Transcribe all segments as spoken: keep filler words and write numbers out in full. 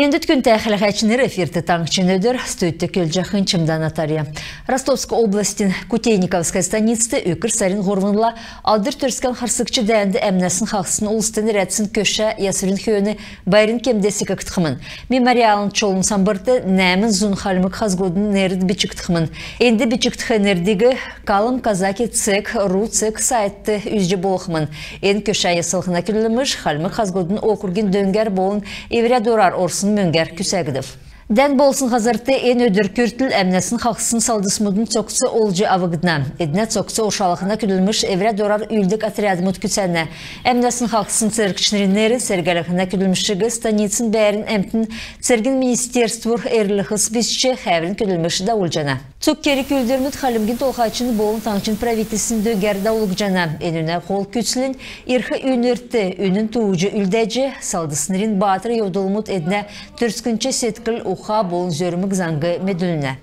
Мендвт, күндтә хәләһәчнр! Эфирт «Таңһчин өдр», студьд көдлҗәхнь Чимдә Наталья. Ростовск областин Кутейниковская станицд үкр сарин һурвнла Алдр Төрскән харсгч дәәнд әмнәсн хаһцсн улст нерәдсн көшә ясврин хөөн байрин кемд секгдхмн. Мемориальн чолун самбрт нәәмн зун хальмг хазгудын нерд бичгдхмн. Энд бичгдх нердиг «Калм Казаки цег ру цег» сайтд үзҗ болхмн. Эн көшә яслһна көдлмш хальмг хазгудын округин дөңгәр болн эврә дурар орсн мөңгәр күцәгдв. Дән болсн һазрт эн өдр күртл әмнәсн хаһцсн салдсмудын цогц олҗ авгдна. Эднә цогц оршалһна көдлмш эврә дурар үүлддг отрядмуд күцәнә. Әмнәсн хаһцсн цергчнрин нер сергәлһнә көдлмшиг станицин бәәрн әмтн цергин министерствур эрлһс бичҗ, хәәврин көдлмш давулҗана. Цуг керг-үүлдврмүд Хальмгин Толһачин болн таңһчин правительствин дөңгәр давулгдҗана. Энүнә һол күцлнь ирх үйнрт үнн тууҗ үлдәҗ, салдснрин баатр йовдлмуд, эднә төрскнч седкл, уха болн зөрмг заңг медүлнә.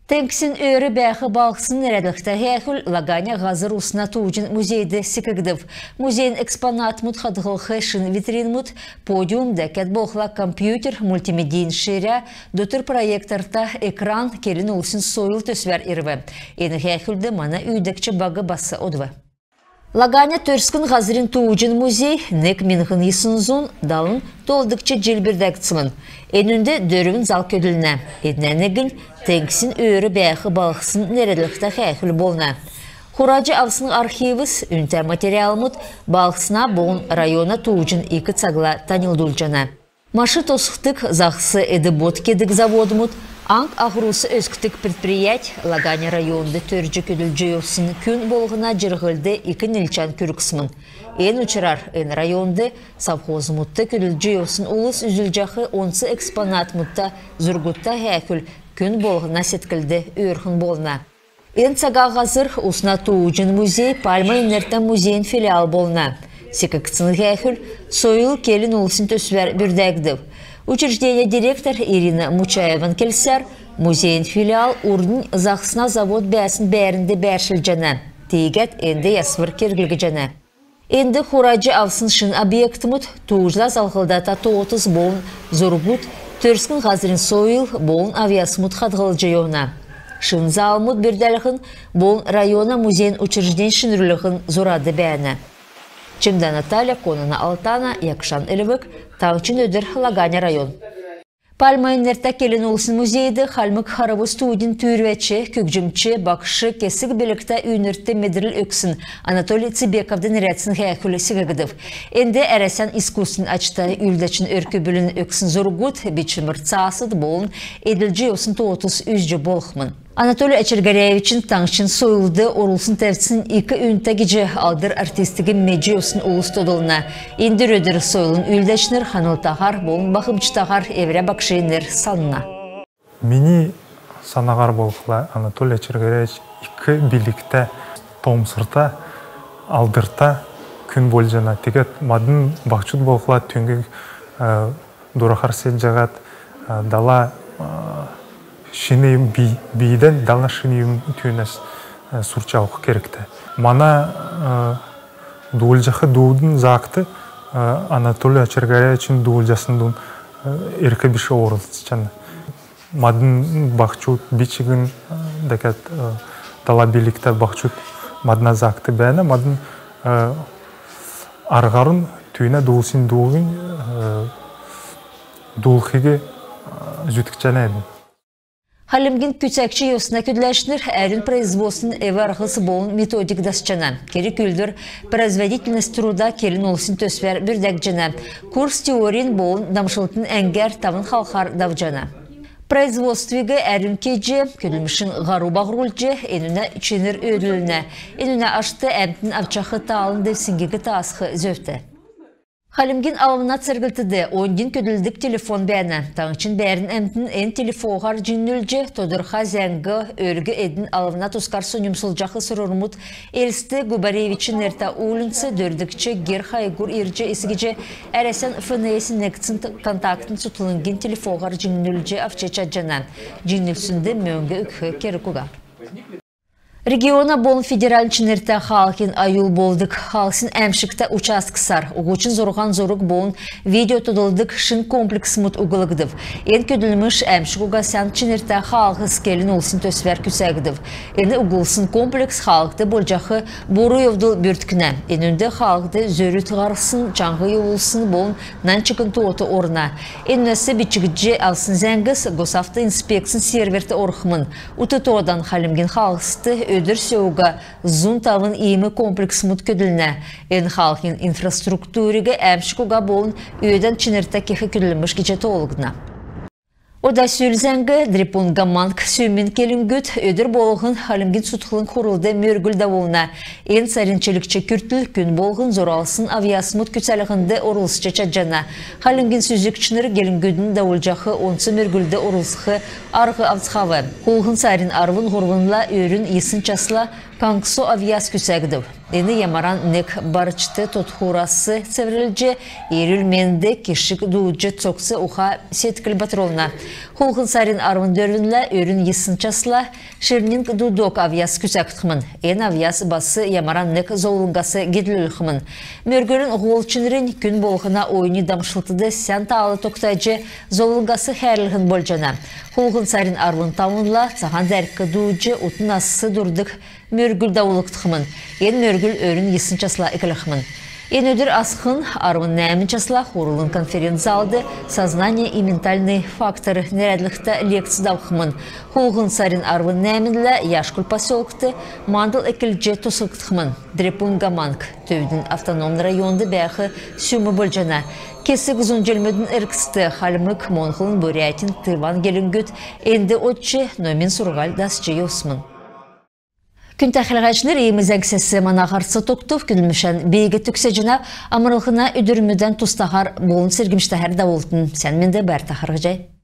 «Теңгсин өөр бәәх балһсн» нерәдлһтә һәәхүл Лаганя һазр-усна тууҗин музейд секгдв. Музейин экспонатмуд хадһлх шин витринмүд, подиум, дәкәд болхла компьютер, мультимедин ширә, дотр проекторта экран келн улсин «Сойл» төсвәр ирв. Эн һәәхүлд мана үүдәгч баг бас одв. Лаганя төрскн һазрин тууҗин музей нег миңһн йисн зун далн долдгч җил бүрдәгдсмн. Энүнд дөрвн зал көдлнә. Эднә негнь «Теңгсин өөр бәәх балһсн» нерәдлһтә һәәхүл болна. Хураҗ авсн архивс, үнтә материалмуд балһсна болн района тууҗин ик цагла таньлдулҗана. Машин тосхдг, заһс эд-бод кедг заводмуд, аң-аһурс өскдг предприять Лаганя районд төрҗ көдлҗ йовсн күн болһна җирһлд ик нилчән күргсмн. Эн учрар эн районд совхозмудт көдлҗ йовсн улс үзүлҗәх онц экспонатмудта, зургудта һәәхүл күн болһна седклд өөрхн болна. Эн цага һазр-усна тууҗин музей Пальмовин нертә музейин филиал болна. Секгдсн һәәхүл «Сойл» келн улсин төсвәр бүрдәгдв. Учреждения директор Ирина Мучаеван келсәр, музейин филиал урднь заһсна завод бәәсн бәәрнд бәәршлҗәнә. Тиигәд энд ясвр керглгдҗәнә. Энд хураҗ авсн шин объектмуд тууҗла залһлдата тоотс болн зургуд, төрскн һазрин сойл болн авъясмуд хадһлҗ йовна. Шин залмуд бүрдәлһн болн района музейин учреждень шинрүллһн зурад бәәнә. Чимдә Наталья, Конана Алтана, Якшан Элвг, «Таңһчин өдр», Лаганя район. Пальмовин нертә келн улсин музейд хальмг харв студин түүрвәч, көгҗмч, багш, кесг билгтә үйнрт медрл өгсн Анатолий Цебековд нерәдсн һәәхүл секгдв. Энд Әрәсән искусствин ачта үүлдәчин өрк-бүлин өгсн зургуд, бичмр цаасд болн эдлҗ йовсн тоотс үзҗ болхмн. Анатолий Очир-Гаряевичин таңһчин сойлд орулсн тәвцнь ик үнтә гиҗ алдр артистиг медҗ йовсн улс тодлна. Эндр өдр сойлын үүлдәчнр ханлтаһар болн бахмҗтаһар эврә багшин нер санна. Мини санаһар болхла, Анатолий Очир-Гаряевич ик билгтә, тоомсрта, алдрта күн болҗана. Тегәд мадн баһчуд болхла түүг, э, дурахар седҗәһәд, э, дала, э, шин юм би-, бийдән дала шин юм түүнәс, э, сурч авх кергтә. Мана, э, дуулҗах дуудын заакт, э, Анатолий Очир-Гаряевичин дуулҗасн дуун, э, эрк биш орлцҗана. Мадн баһчуд, би чигн, э, дәкәд, э, дала билгтә баһчуд мадна заакт бәәнә, мадн, э, арһарн түүнә дуулсн дууһинь, э, дуулхиг, э, зүткҗәнәвидн. Хальмгин күцәгч йосна көдләчнр әрүн производствин эв-арһс болн методик дасчана. Керг-үүлдвр «Производительность труда» келн улсин төсвәр бүрдәгдҗәнә. Курс теорин болн дамшлтын әңгәр тавн халхар давҗана. Производствиг әрүн кеҗ, көдлмшин һару баһрулҗ, энүнә чинр өөдлүлнә. Энүнә ашт әмтн авчах таалын девсңгиг таасх зөвтә. Хальмгин алвна церглтд оньдин көдлдг телефон бәәнә. Таңһчин бәәрн әмтн эн телефоһар җиңнүлҗ, тодрха зәңг өргн, эдн алвна тускар соньмсулҗах сурврмуд Элст, Губаревичин нертә уульнц, дөрвдгч гер хайгур ирҗ эс гиҗ Әрәсән ФНС-ин негдсн контактн цутхлңгин телефоһар җиңнүлҗ авч чадҗана. Җиңнүлснд мөңг өгх керг уга. Региона болн федеральн чинртә хаалһин аюл болдг хаалһсин әәмшгтә участксар һучн зурһан зург болн видео тодлдг шин комплексмүд углгдв. Эн көдлмш «Әәмшг уга сән чинртә хаалһс» келн улсин төсвәр күцәгдв. Эн углсн комплекс хаалһд болҗах буру йовдл бүрткнә. Энүнд хаалһд зөрүд һарсн, чаңһ йовулсн болн нань чигн тоот орна. Энүнәс бичгдҗ авсн зәңгс Госавтоинспекцин серверт орхмн. Ут тоодан Хальмгин хаалһст өдр сө уга зун тавн иим комплексмүд көдлнә. Эн хаалһин инфраструктуриг әәмшг уга болн өөдән чинртә кех көдлмш гиҗ тоолгдна. Ода сүл зәңг. Дрепун Гоманг сүмин келңгүд өдр болһн Хальмгин цутхлң хурлд мөргүл давулна. Эн сарин чилгч күртл күн болһн зуралсн авъясмуд күцәлһнд орлцҗ чадҗана. Хальмгин сүзгчнр гелңгүдин давулҗах онц мөргүлд орлцх арһ авцхав. Хулһн сарин арвн һурвнла өрүн йисн часла каңксо авъяс күцәгдв. Эн ямаран нег барҗд тотхурас цеврлҗ, эрүл-менд, кишг дуудҗ, цогц-уха, седкл батрулна. Хулһн сарин арвн дөрвнлә өрүн йисн часла ширнинг дуудг авъяс күцәгдхмн. Эн авъяс бас ямаран нег зовлңгас гетлүлхмн. Мөргүлин һол чинрнь күн болһна оюни дамшлтд сән таал тогтаҗ, зовлңгас хәәрлһн болҗана. Хулһн сарин арвн тавнла цаһан дәрк дуудҗ, ут нас дурдг мөргүл давулгдхмн. Эн мөргүл өрүн йисн часла эклхмн. Эн өдр асхн арвн нәәмн часла хурлын конференц-залд «Сознание и ментальный фактор» нерәдлһтә лекц давхмн. Хулһн сарин арвн нәәмнлә Яшкуль поселкт мандл эклҗ тосхгдхмн. Дрепун Гоманг төвдин автономн районд бәәх сүм болҗана. Кесг зун җилмүдин эргцд хальмг, моңһлын, бурятин, тыван гелңгүд энд одҗ, номин сурһуль дасҗ йовсмн. Күндтә хәләһәчнр, иим зәңгсәс мана һарц тогтв. Көдлмшән би төгсәҗәнәв. Амрлһна өдрмүдән тустаһар болн сергмҗтәһәр давултн. Сән менд бәәтн, харһий.